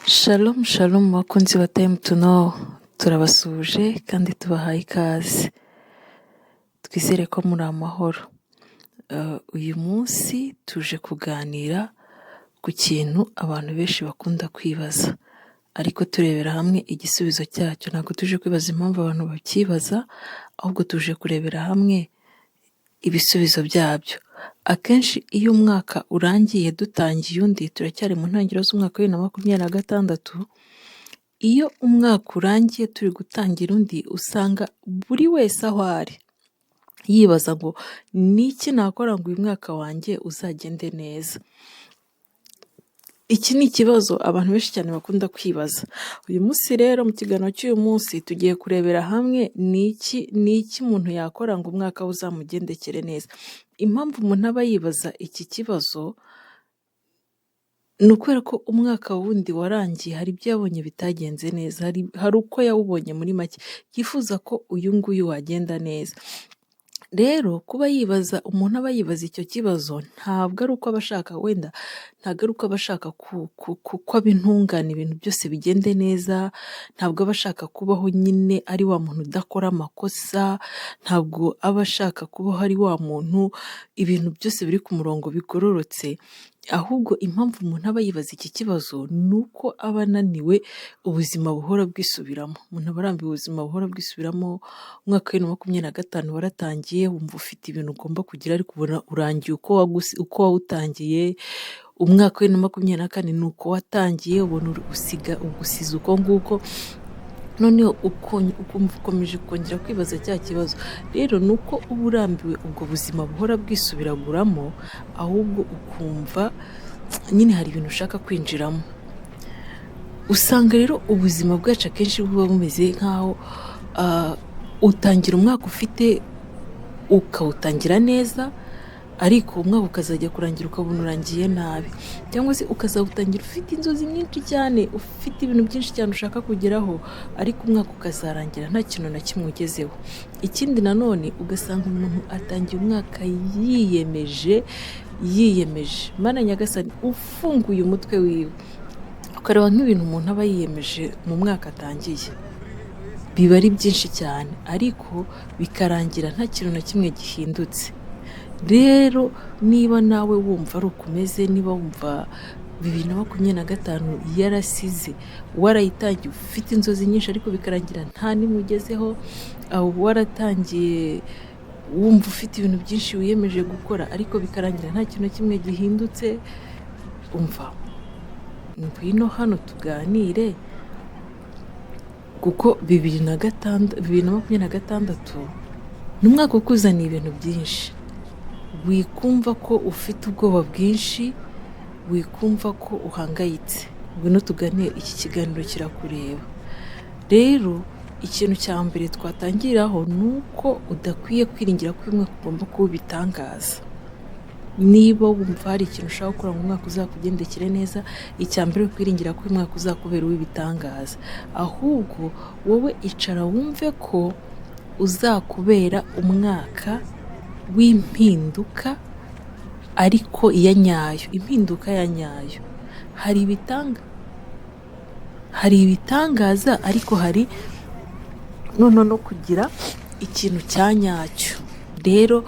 Shalom shalom bakunzi ba Time to Know, turabasuhuje kandi tubahaye ikaze, twizere ko muri amahoro. Uyu munsi tuje kuganira ku kintu abantu benshi bakunda kwibaza, ariko turebera hamwe igisubizo cyacyo. Ntabwo tuje kwibaza impamvu abantu bakibaza, ahubwo tuje kurebera hamwe ibisubizo byabyo. Akenshi iyo umwaka urangiye dutangiye undi, turacyari mu ntangiriro z'umwaka wa 2026, iyo umwaka urangiye turi gutangira undi, usanga buri wese aho ari yibaza ngo ni iki nakora ngo uyu mwaka wanjye uzagende neza? Iki ni ikibazo abantu benshi cyane bakunda kwibaza. Uyu munsi rero mu kiganiro cy'uyu munsi tugiye kurebera hamwe ni iki umuntu yakora ngo umwaka we uzamugendekere neza. Impamvu umuntu aba yibaza iki kibazo ni ukubera ko umwaka wundi warangiye hari ibyo yabonye bitagenze neza, hari uko yawubonye muri make, yifuza ko uyu nguyu wagenda neza. Rero kuba yibaza, umuntu aba yibaza icyo kibazo ntabwo ari uko aba ashaka wenda, ntabwo ari uko aba ashaka ko aba intungane ibintu byose bigende neza, ntabwo aba ashaka kubaho nyine ari wa muntu udakora amakosa, ntabwo aba ashaka kubaho ari wa muntu ibintu byose biri ku murongo bigororotse, ahubwo impamvu umuntu aba yibaza iki kibazo ni uko aba ananiwe ubuzima buhora bwisubiramo. Umuntu aba arambiwe ubuzima buhora bwisubiramo, umwaka wa 2025 waratangiye wumva ufite ibintu ugomba kugira ariko ubona urangiye uko wawutangiye, umwaka wa 2024 ni uko watangiye ubona ugusize uko nguko, noneho ukumva ukomeje kongera kwibaza cya kibazo. Rero ni uko uba urambiwe ubwo buzima buhora bwisubiraguramo, ahubwo ukumva nyine hari ibintu ushaka kwinjiramo. Usanga rero ubuzima bwacu akenshi buba bumeze nk'aho utangira umwaka ufite, ukawutangira neza, ariko umwaka ukazajya kurangira ukabona urangiye nabi, cyangwa se ukazawutangira ufite inzozi nyinshi cyane, ufite ibintu byinshi cyane ushaka kugeraho, ariko umwaka ukazarangira nta kintu na kimwe ugezeho. Ikindi nanone ugasanga umuntu atangiye umwaka yiyemeje, yiyemeje, Mana nyagasani, ufunguye umutwe wiwe ukareba nk'ibintu umuntu aba yiyemeje mu mwaka atangiye, biba ari byinshi cyane, ariko bikarangira nta kintu na kimwe gihindutse. Rero niba nawe wumva ari uko umeze, niba wumva 2025 yarasize warayitangiye ufite inzozi nyinshi ariko bikarangira nta n'imwe ugezeho, waratangiye wumva ufite ibintu byinshi wiyemeje gukora ariko bikarangira nta kintu na kimwe gihindutse, umva ngwino hano tuganire, kuko 2026 ni umwaka ukuzaniye ibintu byinshi. Wikumva ko ufite ubwoba bwinshi, wikumva ko uhangayitse, ngwino tuganire, iki kiganiro kirakureba. Rero ikintu cya mbere twatangiriraho ni uko udakwiye kwiringira ko uyu mwaka ugomba kuba ibitangaza. Niba wumva hari ikintu ushaka gukora ngo umwaka uzakugendekere neza, icya mbere ni ukwiringira ko uyu mwaka uzakubera uw'ibitangaza, ahubwo wowe icara wumve ko uzakubera umwaka w'impinduka ariko iya nyayo, impinduka ya nyayo. Hari ibitangaza ariko hari noneho no kugira ikintu cya nyacyo. Rero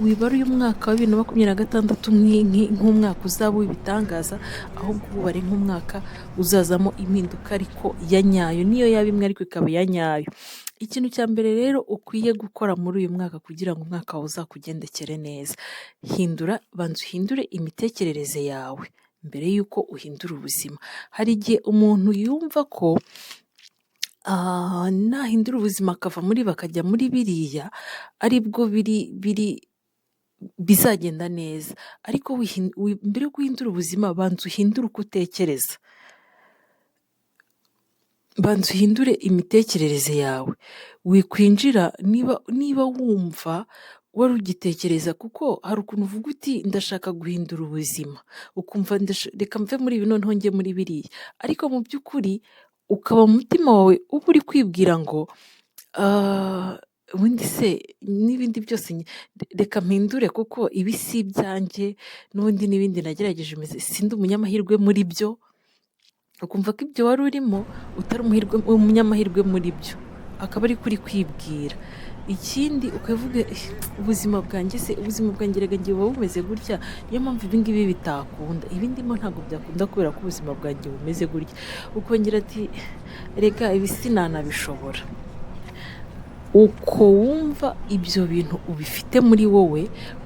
wibare uyu mwaka wa 2026 nk'umwaka uzaba uw'ibitangaza, ahubwo uwubare nk'umwaka uzazamo impinduka ariko ya nyayo, niyo yaba imwe ariko ikaba iya nyayo. Ikintu cya mbere rero ukwiye gukora muri uyu mwaka kugira ngo umwaka wawe uzakugendekere neza, hindura, banza uhindure imitekerereze yawe mbere y'uko uhindura ubuzima. Hari igihe umuntu yumva ko nahindura ubuzima akava muri ibi akajya muri biriya, aribwo biri bizagenda neza, ariko mbere yuko uhindura ubuzima banza uhindure uko utekereza. Banza uhindure imitekerereze yawe, wikwinjira niba wumva wari ugitekereza, kuko hari ukuntu uvuga uti ndashaka guhindura ubuzima, ukumva reka mve muri ibi noneho njye muri biriya, ariko mu by'ukuri ukaba mu mutima wawe uba uri kwibwira ngo ubundi se n'ibindi byose reka mpindure kuko ibi si ibyanjye, n'ubundi n'ibindi nagerageje sindi umunyamahirwe muri byo. Ukumva ko ibyo wari urimo utari umunyamahirwe muri byo, akaba ari kuri kwibwira. Ikindi ukavuga: "Ubuzima bwanjye se, ubuzima bwanjye rega ngiye buba bumeze gutya, niyo mpamvu ibi ngibi bitakunda, ibi ndimo ntabwo byakunda kubera ko ubuzima bwanjye bumeze gutya." Ukongera ati: "Rega ibi sinanabishobora." Uko wumva ibyo bintu ubifite muri wowe,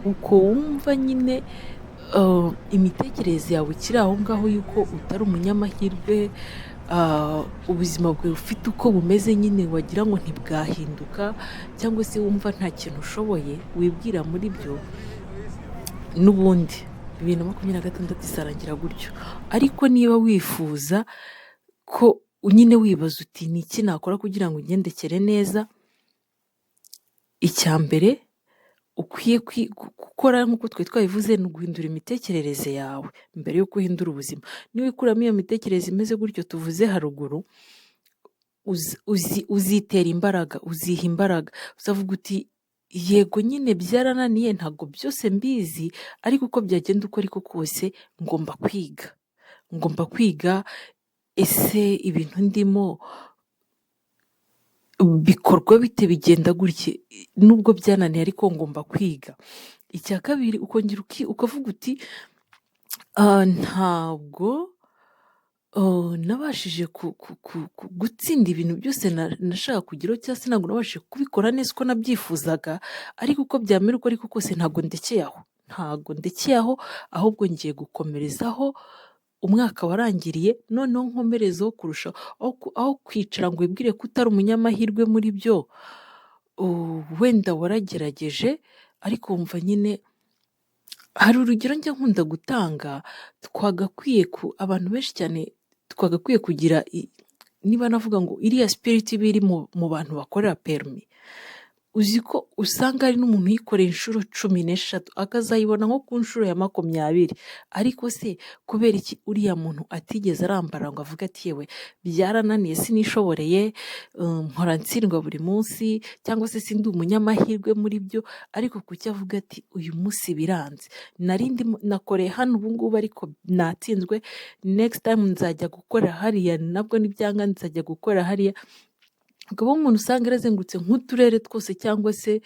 uko wumva nyine imitekerereze yawe ikiri aho ngaho y'uko utari umunyamahirwe, ubuzima bwawe bufite uko bumeze nyine wagira ngo ntibwahinduka, cyangwa se wumva nta kintu ushoboye wibwira muri byo, n'ubundi 2026 izarangira gutyo. Ariko niba wifuza ko nyine wibaza uti: "Ni iki nakora kugira ngo ungendekere neza?" Icya mbere ukwiye gukora, nk'uko twari twabivuze, ni uguhindura imitekerereze yawe mbere y'uko uhindura ubuzima. Niwikuramo iyo mitekerereze imeze gutyo tuvuze haruguru, uzitera imbaraga, uziha imbaraga, uzavuga uti: "Yego nyine byarananiye, ntabwo byose mbizi, ariko uko byagenda uko ariko kose ngomba kwiga, ngomba kwiga. Ese ibintu ndimo bikorwa bite, bigenda gutya? Nubwo byananiye ariko ngomba kwiga." Icya kabiri, ukongera ukavuga uti: "Ntabwo nabashije gutsinda ibintu byose nashakaga kugeraho, cyangwa se ntabwo nabashije kubikora neza uko nabyifuzaga, ariko uko byamera uko ariko kose ntabwo ndekeye aho, ntabwo ndekeye aho, ahubwo ngiye gukomerezaho umwaka warangiriye, noneho nkomerezeho kurushaho." Aho kwicara ngo wibwire ko utari umunyamahirwe muri byo, wenda waragerageje ariko wumva nyine. Hari urugero njya nkunda gutanga, twagakwiye abantu benshi cyane twagakwiye kugira, niba navuga ngo iriya spirit iba iri mu bantu bakorera permis. Uzi ko usanga hari n'umuntu uyikoreye inshuro 13, akazayibona nko ku nshuro ya 20? Ariko se kubera iki uriya muntu atigeze arambara ngo avuge ati: "Yewe, byarananiye, sinishoboreye, mpora ntsindwa buri munsi, cyangwa se sindi umunyamahirwe muri byo"? Ariko kuki avuga ati: "Uyu munsi biranze, nari ndimo nakoreye hano ubu ngubu ariko natsinzwe, next time nzajya gukora hariya, nabwo nibyanga nzajya gukora hariya"? Hakaba umuntu usanga yarazengurutse nk'uturere twose cyangwa se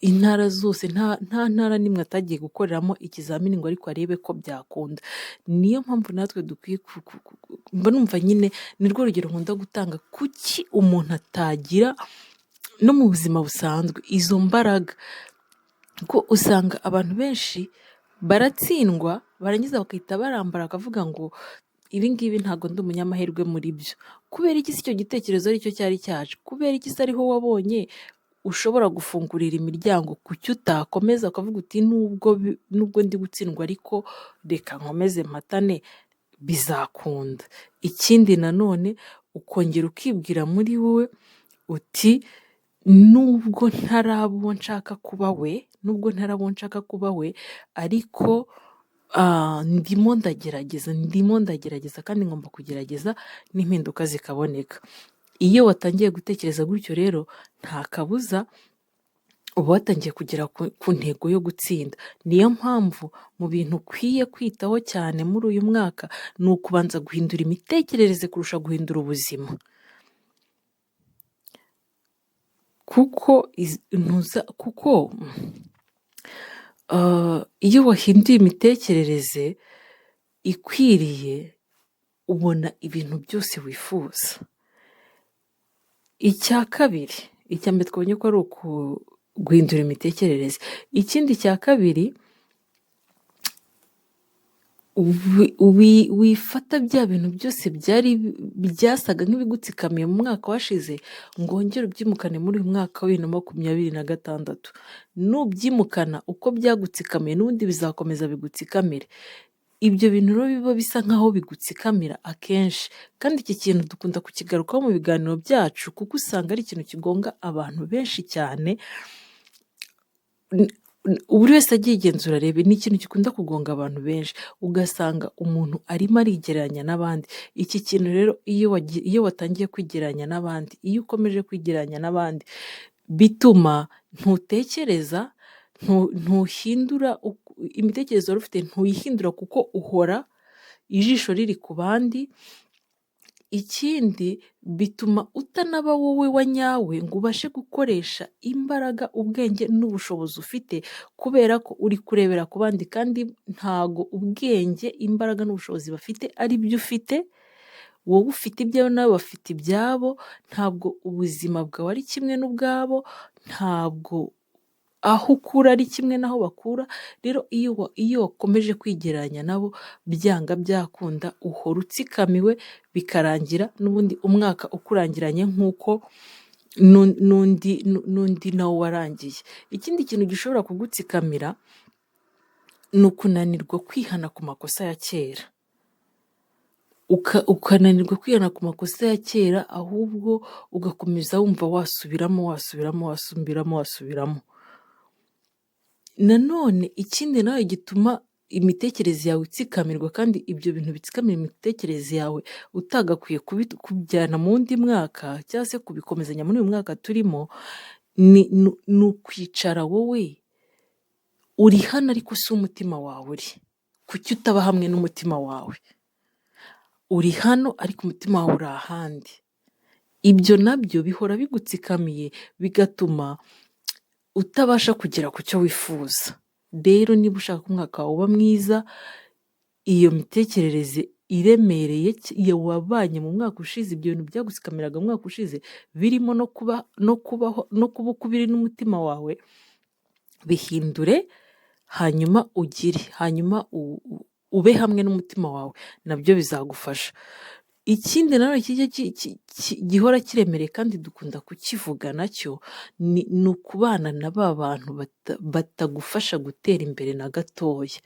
intara zose, nta ntara n'imwe atagiye gukoreramo ikizamini ngo ariko arebe ko byakunda. Niyo mpamvu natwe dukwiye, mba numva nyine ni rwo rugero nkunda gutanga, kuki umuntu atagira no mu buzima busanzwe izo mbaraga? Kuko usanga abantu benshi baratsindwa, barangiza bagahita barambara bakavuga ngo: "Ibi ngibi ntabwo ndi umunyamahirwe muri byo." Kubera iki se icyo gitekerezo aricyo cyari cyaje? Kubera iki se ariho wabonye ushobora gufungurira imiryango? Kuki utakomeza ukavuga uti: "Nubwo ndi gutsindwa ariko reka nkomeze mpatane, bizakunda"? Ikindi nanone, ukongera ukibwira muri wowe uti: "Nubwo ntaraba uwo nshaka kuba we, nubwo ntaraba uwo nshaka kuba we, ariko ndimo ndagerageza, ndimo ndagerageza kandi ngomba kugerageza n'impinduka zikaboneka." Iyo watangiye gutekereza gutyo rero, nta kabuza uba watangiye kugera ku ntego yo gutsinda. Niyo mpamvu mu bintu ukwiye kwitaho cyane muri uyu mwaka ni ukubanza guhindura imitekerereze kurusha guhindura ubuzima. Kuko iyo wahinduye imitekerereze ikwiriye, ubona ibintu byose wifuza. Icya kabiri, icya mbere twabonye ko ari guhindura imitekerereze. Ikindi cya kabiri, wifata bya bintu byose byari byasaga nk'ibigutsikamiye mu mwaka washize ngo wongere ubyimukane muri uyu mwaka wa 2026. Nubyimukana uko byagutsikamiye, n'ubundi bizakomeza bigutsikamire. Ibyo bintu rero biba bisa nk'aho bigutsikamira akenshi, kandi iki kintu dukunda kukigarukaho mu biganiro byacu kuko usanga ari ikintu kigonga abantu benshi cyane. Buri wese agiye yigenzura arebe, ni ikintu gikunda kugonga abantu benshi, ugasanga umuntu arimo arigereranya n'abandi. Iki kintu rero, iyo watangiye kwigereranya n'abandi, iyo ukomeje kwigereranya n'abandi, bituma ntutekereza, ntuhindura imitekerereze wari ufite, ntuyihindura kuko uhora ijisho riri ku bandi. Ikindi bituma utanaba wowe wa nyawe ngo ubashe gukoresha imbaraga, ubwenge n'ubushobozi ufite, kubera ko uri kurebera ku bandi kandi ntago ubwenge, imbaraga n'ubushobozi bafite ari byo ufite, wowe ufite ibyawe nabo bafite ibyabo, ntabwo ubuzima bwawe ari kimwe n'ubwabo, ntabwo aho ukura ari kimwe n'aho bakura, rero iyo wakomeje kwigereranya nabo byanga byakunda uhora utsikamiwe, bikarangira n'ubundi umwaka ukurangiranye nk'uko n'undi nawo warangiye. Ikindi kintu gishobora kugutsikamira ni ukunanirwa kwihana ku makosa ya kera. Ukananirwa kwihana ku makosa ya kera, ahubwo ugakomeza wumva wasubiramo, wasubiramo, wasubiramo, wasubiramo. Nanone ikindi nawe gituma imitekerereze yawe itsikamirwa, kandi ibyo bintu bitsikamira imitekerereze yawe utagakwiye kubijyana mu wundi mwaka cyangwa se kubikomezanya muri uyu mwaka turimo, ni ukwicara wowe uri hano ariko si umutima wawe uri. Kuki utaba hamwe n'umutima wawe? Uri hano ariko umutima wawe uri ahandi. Ibyo nabyo bihora bigutsikamiye, bigatuma utabasha kugera ku cyo wifuza. Rero niba ushaka ko umwaka wawe uba mwiza, iyo mitekerereze iremereye wabanye mu mwaka ushize, ibyo bintu byagutsikamiraga mu mwaka ushize, birimo no kuba no kubaho no kuba uko ubiri n'umutima wawe, bihindure, hanyuma ugire, hanyuma ube hamwe n'umutima wawe, nabyo bizagufasha. Ikindi nanone kijya gihora kiremereye kandi dukunda kukivuga nacyo, ni ukubana na ba bantu batagufasha gutera imbere na gatoya.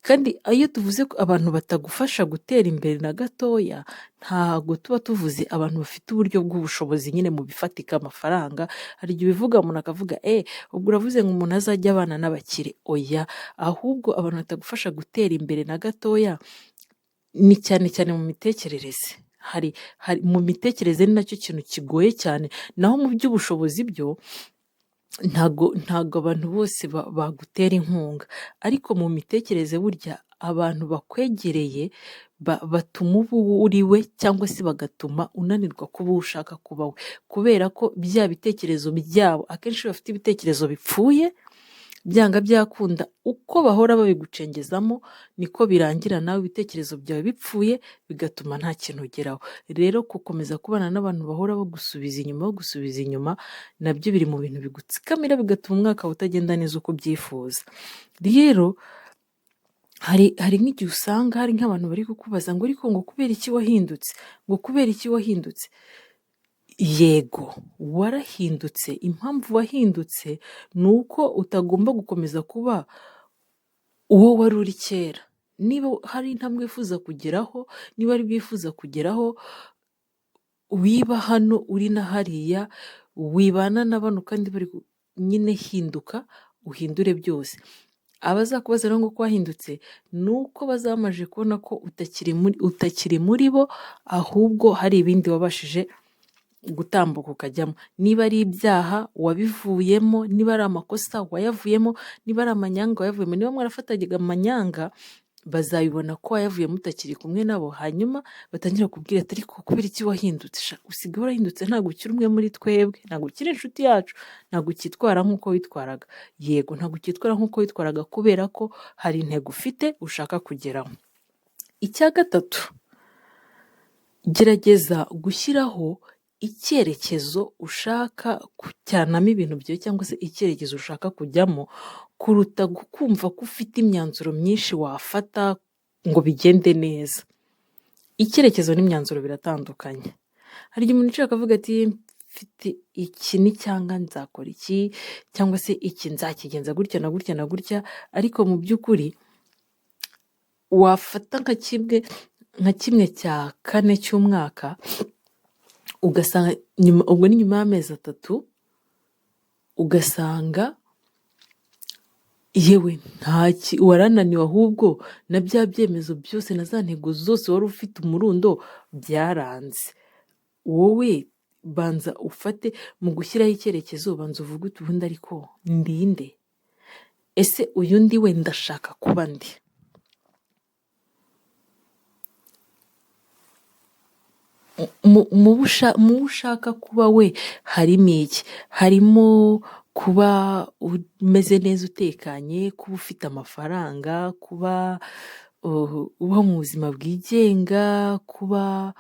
Kandi iyo tuvuze ko abantu batagufasha gutera imbere na gatoya, ntago tuba tuvuze abantu bafite uburyo bw'ubushobozi nyine mu bifatika, amafaranga. Hari igihe ubivuga umuntu akavuga ubwo uravuze ngo umuntu azajye abana n'abakire. Oya, ahubwo abantu batagufasha gutera imbere na gatoya ni cyane cyane mu mitekerereze. Hari mu mitekerereze ni nacyo kintu kigoye cyane, naho mu by'ubushobozi byo ntago abantu bose bagutera inkunga, ariko mu mitekerereze burya abantu bakwegereye batuma uba uwo uri we, cyangwa se bagatuma unanirwa kuba uwo ushaka kuba we, kubera ko bya bitekerezo byabo akenshi iyo bafite ibitekerezo bipfuye, byanga byakunda uko bahora babigucengezamo niko birangira nawe ibitekerezo byawe bipfuye, bigatuma nta kintu ugeraho. Rero gukomeza kubana n'abantu bahora bagusubiza inyuma, bagusubiza inyuma, nabyo biri mu bintu bigutsikamira, bigatuma umwaka wawe utagenda neza uko ubyifuza. Rero hari nk'igihe usanga hari nk'abantu bari kukubaza ngo ariko ngo kubera iki wahindutse, ngo kubera iki wahindutse? Yego warahindutse, impamvu wahindutse ni uko utagomba gukomeza kuba uwo wari uri kera. Niba hari intambwe wifuza kugeraho, niba hari ibyo wifuza kugeraho, wiba hano uri na hariya, wibana na bano kandi bari nyine hinduka uhindure byose. Abazakubaza rero ngo ko wahindutse, ni uko bazaba bamaze kubona ko utakiri muri bo, ahubwo hari ibindi wabashije gutambuka ukajyamo. Niba ari ibyaha wabivuyemo, niba ari amakosa wayavuyemo, niba ari amanyanga wayavuyemo, niba mwarafatanyaga amanyanga bazabibona ko wayavuyemo utakiri kumwe nabo, hanyuma batangira kubwira ati ariko kubera iki wahindutse? Sha usigaye warahindutse, ntabwo ukiri umwe muri twebwe, ntabwo ukiri inshuti yacu, ntabwo ukitwara nk'uko witwaraga. Yego ntabwo ukitwara nk'uko witwaraga kubera ko hari intego ufite ushaka kugeraho. Icya gatatu, gerageza gushyiraho icyerekezo ushaka kujyanamo ibintu byawe cyangwa se icyerekezo ushaka kujyamo, kuruta kumva ko ufite imyanzuro myinshi wafata ngo bigende neza. Icyerekezo n'imyanzuro biratandukanye. Hari igihe umuntu yicara akavuga ati mfite iki nicyanga nzakora iki, cyangwa se iki nzakigenza gutya na gutya na gutya, ariko mu by'ukuri wafata nka kimwe cya kane cy'umwaka, ugasanga nyuma, ubwo ni nyuma y'amezi 3, ugasanga yewe warananiwe, ahubwo na bya byemezo byose na za ntego zose wari ufite umurundo byaranze. Wowe banza ufate mu gushyiraho icyerekezo, banza uvuge uti ubundi ariko ndi nde? Ese uyu ndi we ndashaka kuba ndi? Mu bo ushaka kuba we harimo iki? Harimo kuba umeze neza utekanye, kuba ufite amafaranga, kuba ubaho mu buzima bwigenga, kuba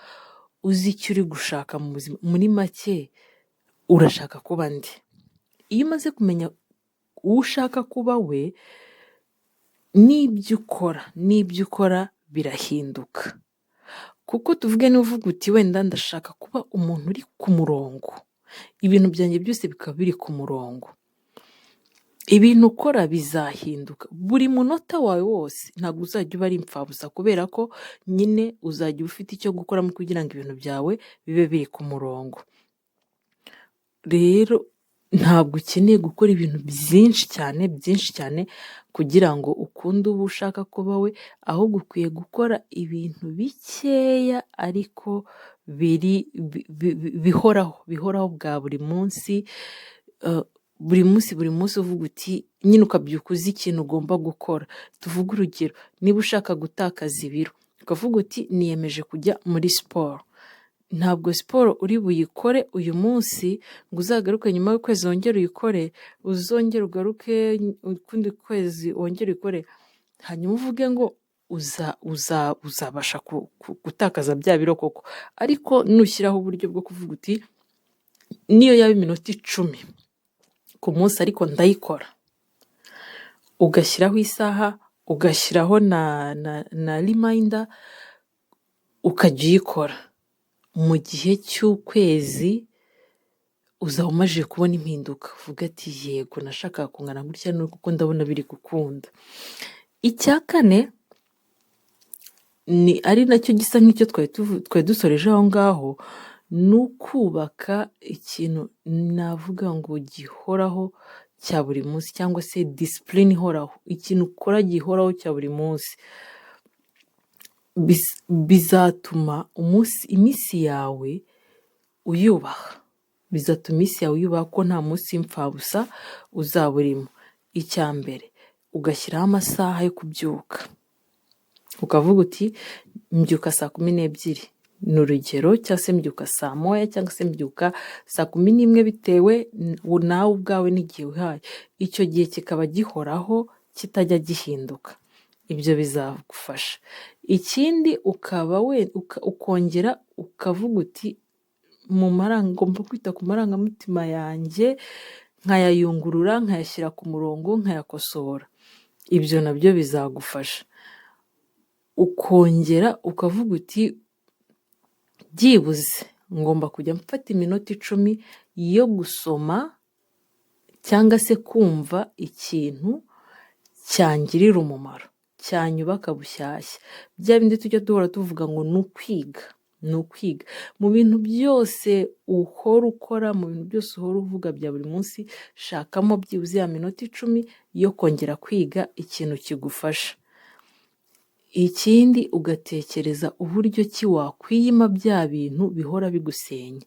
uzi icyo uri gushaka mu buzima. Muri make urashaka kuba nde? Iyo umaze kumenya uwo ushaka kuba we, n'ibyo ukora birahinduka. Kuko tuvuge niba uvuga uti wenda ndashaka kuba umuntu uri ku murongo, ibintu byanjye byose bikaba biri ku murongo, ibintu ukora bizahinduka. Buri munota wawe wose ntabwo uzajya uba ari imfabusa, kubera ko nyine uzajya uba ufite icyo gukoramo kugira ngo ibintu byawe bibe biri ku murongo. Rero ntabwo ukeneye gukora ibintu byinshi cyane, byinshi cyane kugira ngo ukunde uwo ushaka kuba we, ahubwo ukwiye gukora ibintu bikeya ariko biri bihoraho, bihoraho bwa buri munsi, buri munsi, buri munsi uvuga uti nyine ukabyuka uzi ikintu ugomba gukora. Tuvuge urugero, niba ushaka gutakaza ibiro, ukavuga uti niyemeje kujya muri siporo. Ntabwo siporo uri buyikore uyu munsi ngo uzagaruke nyuma y'ukwezi wongere uyikore, uzongere ugaruke ukundi kwezi wongere uyikore, hanyuma uvuge ngo uzabasha gutakaza bya biro koko. Ariko nushyiraho uburyo bwo kuvuga uti niyo yaba iminota 10 ku munsi ariko ndayikora, ugashyiraho isaha, ugashyiraho na reminder, ukajya uyikora. Mu gihe cy'ukwezi uzaba umajije kubona impinduka, uvuge ati yego nashakaga kungana gutya none kuko ndabona biri gukunda. Icya kane ni ari nacyo gisa nk'icyo twari dusoreje aho ngaho, ni ukubaka ikintu navuga ngo gihoraho cya buri munsi cyangwa se discipline ihoraho, ikintu ukora gihoraho cya buri munsi. Bizatuma umunsi, iminsi yawe uyubaha, bizatuma iminsi yawe uyubaha ko nta munsi w'imfabusa uzaba urimo. Icya mbere, ugashyiraho amasaha yo kubyuka, ukavuga uti mbyuka saa 12 ni urugero, cyangwa se mbyuka saa 1, cyangwa se mbyuka saa 11, bitewe nawe ubwawe n'igihe wihaye. Icyo gihe kikaba gihoraho kitajya gihinduka, ibyo bizagufasha. Ikindi, ukaba we ukongera ukavuga uti ngomba kwita ku marangamutima yanjye, nkayayungurura, nkayashyira ku murongo, nkayakosora. Ibyo nabyo bizagufasha. Ukongera ukavuga uti byibuze ngomba kujya mfata iminota 10 yo gusoma cyangwa se kumva ikintu cyangirira umumaro, cyanyubaka bushyashya. Bya bindi tujya duhora tuvuga ngo ni ukwiga, ni ukwiga. Mu bintu byose uhora ukora, mu bintu byose uhora uvuga bya buri munsi, shakamo byibuze ya minota 10 yo kongera kwiga ikintu kigufasha. Ikindi, ugatekereza uburyo ki wakwiyima bya bintu bihora bigusenya,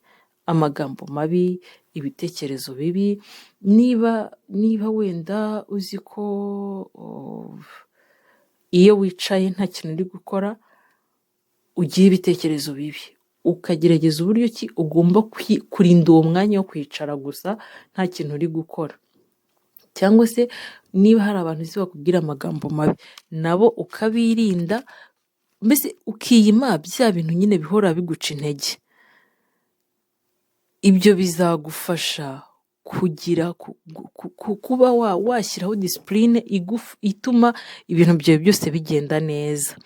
amagambo mabi, ibitekerezo bibi. Niba wenda uzi ko iyo wicaye nta kintu uri gukora ugira ibitekerezo bibi, ukagerageza uburyo ki ugomba kurinda uwo mwanya wo kwicara gusa nta kintu uri gukora. Cyangwa se niba hari abantu uzi bakubwira amagambo mabi, nabo ukabirinda, mbese ukiyima bya bintu nyine bihora biguca intege. Ibyo bizagufasha kugira kuba washyiraho discipline ituma ibintu byawe byose bigenda neza.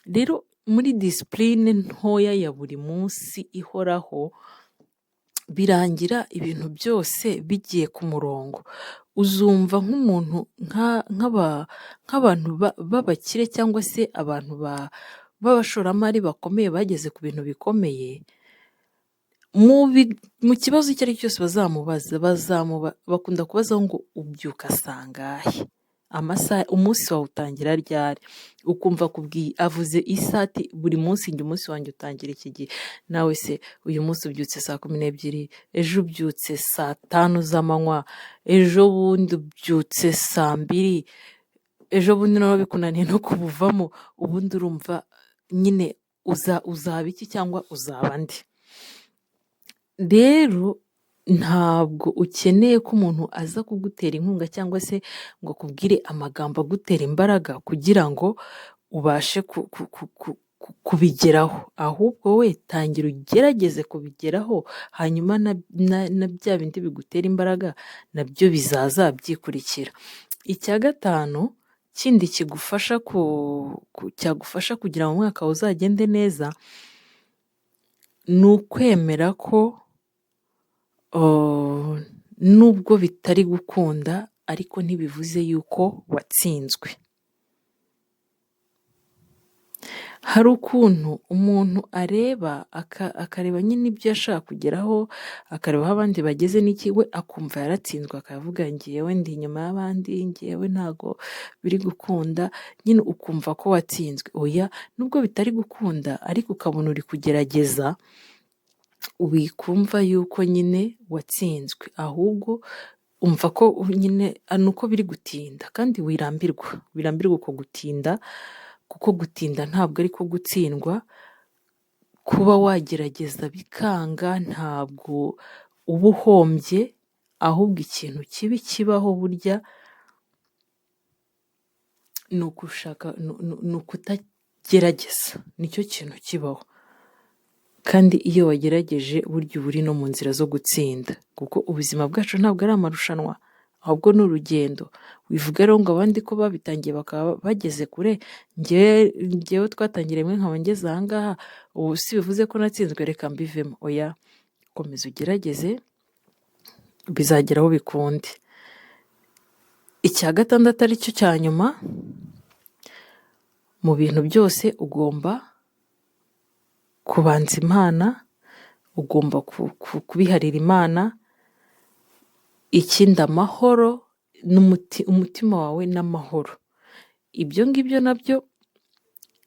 Rero muri discipline ntoya ya buri munsi ihoraho, birangira ibintu byose bigiye ku murongo. Uzumva nk'umuntu nk'abantu b'abakire cyangwa se abantu b'abashoramari bakomeye bageze ku bintu bikomeye, mu kibazo icyo ari cyo cyose bazamubaza, bakunda kubazaho ngo ubyuka sangahe? Amasaha, umunsi wawe utangira ryari? Ukumva akubwiye avuze isaha ati buri munsi njye umunsi wanjye utangira iki gihe. Nawe se uyu munsi ubyutse saa 12, ejo ubyutse saa 5 z'amanywa, ejo bundi ubyutse saa 2, ejo bundi noneho bikunaniye no kubuvamo, ubundi urumva nyine uzaba iki cyangwa uzaba nde? Rero ntabwo ukeneye ko umuntu aza kugutera inkunga cyangwa se ngo akubwire amagambo agutera imbaraga kugira ngo ubashe kubigeraho, ahubwo we tangira ugerageze kubigeraho, hanyuma na bya bindi bigutera imbaraga nabyo bizaza byikurikira. Icya gatanu kindi kigufasha cyagufasha kugira ngo umwaka wawe uzagende neza, ni ukwemera ko nubwo bitari gukunda ariko ntibivuze yuko watsinzwe. Hari ukuntu umuntu areba akareba nyine ibyo yashaka kugeraho, akareba aho abandi bageze n'iki, we akumva yaratsinzwe akavuga njyewe ndi inyuma y'abandi, njyewe ntago biri gukunda, nyine ukumva ko watsinzwe. Oya, nubwo bitari gukunda ariko ukabona uri kugerageza, wikumva yuko nyine watsinzwe, ahubwo umva ko nyine ni uko biri gutinda, kandi wirambirwa, wirambirwa uko gutinda, kuko gutinda ntabwo ari ko gutsindwa, kuba wagerageza bikanga ntabwo uba uhombye, ahubwo ikintu kibi kibaho burya ni ugushaka, ni ukutagerageza, nicyo kintu kibaho. Kandi iyo wagerageje burya uba uri no mu nzira zo gutsinda, kuko ubuzima bwacu ntabwo ari amarushanwa, ahubwo ni urugendo. Wivuga rero ngo abandi ko babitangiye bakaba bageze kure, njyewe twatangiriye rimwe nkaba ngeze aha ngaha, ubu si bivuze ko natsinzwe reka mbivemo. Oya, komeza ugerageze bizagera aho bikunde. Icya gatandatu ari cyo cya nyuma, mu bintu byose ugomba kubanza Imana, ugomba kubiharira Imana, ikindi amahoro umutima wawe n'amahoro. Ibyo ngibyo nabyo,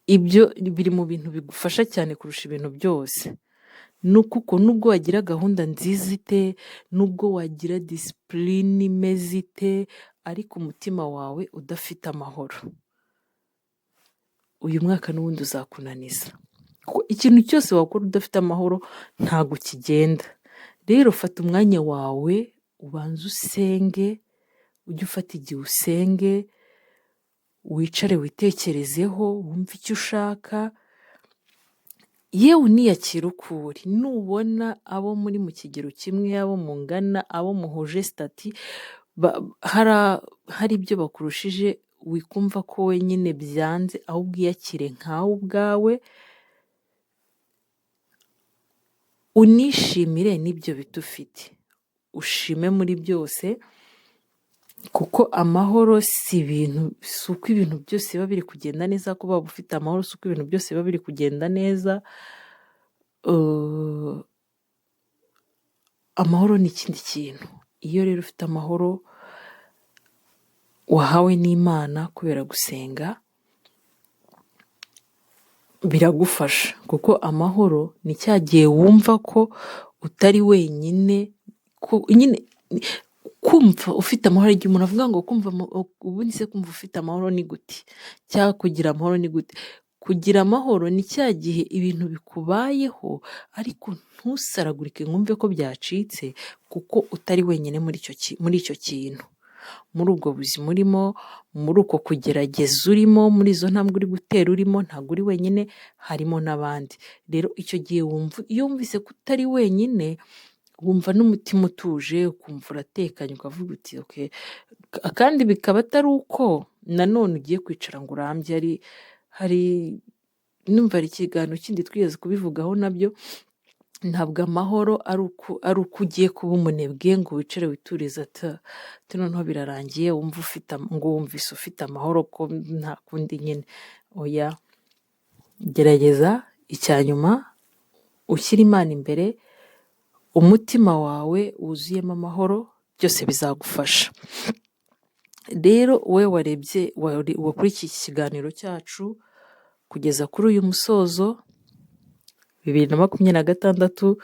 ibyo biri mu bintu bigufasha cyane kurusha ibintu byose. Kuko nubwo wagira gahunda nziza ite, nubwo wagira disipurine imeze ite, ariko umutima wawe udafite amahoro, uyu mwaka n'ubundi uzakunaniza. Kuko ikintu cyose wakora udafite amahoro ntabwo kigenda. Rero fata umwanya wawe ubanze usenge, ujye ufata igihe usenge, wicare witekerezeho, wumve icyo ushaka, yewe uniyakire uko uri. Nubona abo muri mu kigero kimwe, abo mungana, abo muhuje sitati, hari ibyo bakurushije, wikumva ko wenyine byanze, ahubwo iyakire nkawe ubwawe, unishimire n'ibyo bito ufite, ushime muri byose, kuko amahoro si ibintu, si uko ibintu byose biba biri kugenda neza, kuba waba ufite amahoro si uko ibintu byose biba biri kugenda neza, amahoro ni ikindi kintu. Iyo rero ufite amahoro wahawe n'Imana kubera gusenga, biragufasha, kuko amahoro ni cya gihe wumva ko utari wenyine, nyine kumva ufite amahoro. Igihe umuntu avuga ngo kumva, ubundi se kumva ufite amahoro ni gute? Cyangwa kugira amahoro ni gute? Kugira amahoro ni cya gihe ibintu bikubayeho ariko ntusaragurike ngo wumve ko byacitse, kuko utari wenyine muri icyo kintu, muri ubwo buzima urimo, muri uko kugerageza urimo, muri izo ntambwe uri gutera urimo, ntabwo uri wenyine, harimo n'abandi. Rero icyo gihe iyo wumvise ko utari wenyine, wumva n'umutima utuje, ukumva uratekanye, ukavuga uti okay. Kandi bikaba atari uko nanone ugiye kwicara ngo urambye. Hari numva hari ikiganiro kindi twigeze kubivugaho nabyo, ntabwo amahoro ari uko ugiye kuba umunebwe ngo wicare witurize ati noneho birarangiye, wumva ufite ngo wumvise ufite amahoro ko nta kundi nyine. Oya, gerageza icya nyuma ushyire Imana imbere, umutima wawe wuzuyemo amahoro, byose bizagufasha. Rero wowe warebye, wakurikiye iki kiganiro cyacu kugeza kuri uyu musozo, 2026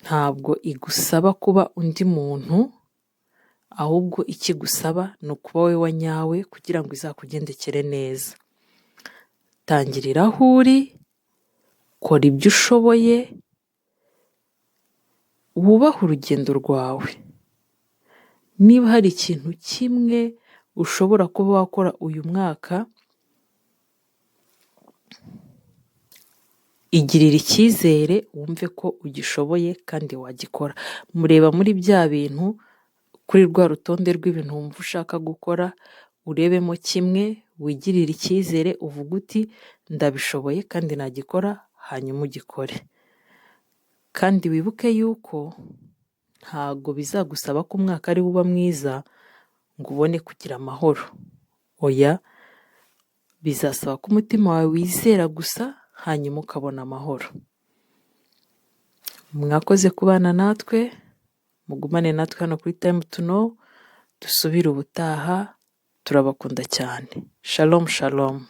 ntabwo igusaba kuba undi muntu, ahubwo ikigusaba ni ukuba wowe wa nyawe kugira ngo izakugendekere neza. Tangirira aho uri, kora ibyo ushoboye, Wubahe urugendo rwawe. Niba hari ikintu kimwe ushobora kuba wakora uyu mwaka, igirire icyizere wumve ko ugishoboye kandi wagikora. Mureba muri bya bintu kuri rwa rutonde rw'ibintu wumva ushaka gukora, urebemo kimwe wigirire icyizere uvuge uti ndabishoboye kandi nagikora, hanyuma ugikore. Kandi wibuke yuko ntago bizagusaba ko umwaka ari wo uba mwiza ngo ubone kugira amahoro. Oya, bizasaba ko umutima wawe wizera gusa hanyuma ukabona amahoro. Mwakoze kubana natwe, mugumane natwe hano kuri Time to Know, dusubire ubutaha, turabakunda cyane. Shalom shalom.